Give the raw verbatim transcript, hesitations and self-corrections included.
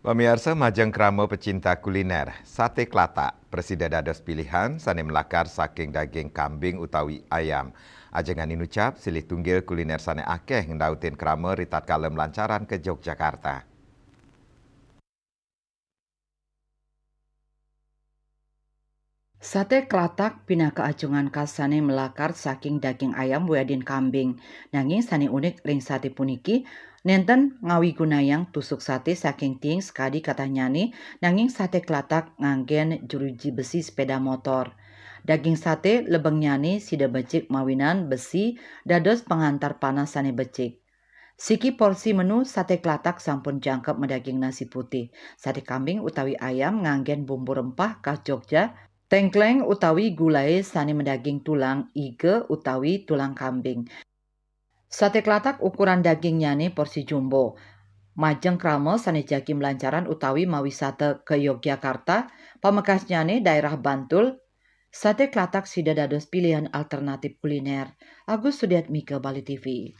Pamiarsa, majeng krama pecinta kuliner, sate klatak prasida dados pilihan sane melakar saking daging kambing utawi ayam. Ajengan inucap silih tunggil kuliner sane akeh ngendautin krama ritatkala melancaran ke Yogyakarta. Sate klatak pinaka ajengan khas sane melakar saking daging ayam wiadin kambing. Nanging sane unik ring sate puniki, nenten ngawigunayang tusuk sate saking tiing sakadi katahnyane, nanging sate klatak nganggen jeruji besi sepeda motor. Daging sate lebengnyane sida becik mawinan besi dados pengantar panas sane becik. Siki porsi menu sate klatak sampun jangkep madaging nasi putih. Sate kambing utawi ayam nganggen bumbu rempah khas Jogja, tengkleng utawi gulahe sane madaging tulang iga utawi tulang kambing. Sate klatak ukuran dagingnyane porsi jumbo. Majeng krama sane jagi melancaran utawi mawisata ke Yogyakarta, pamekasnyane daerah Bantul, sate klatak sida dados pilihan alternatif kuliner. Agus Sudiatmika, Bali T V.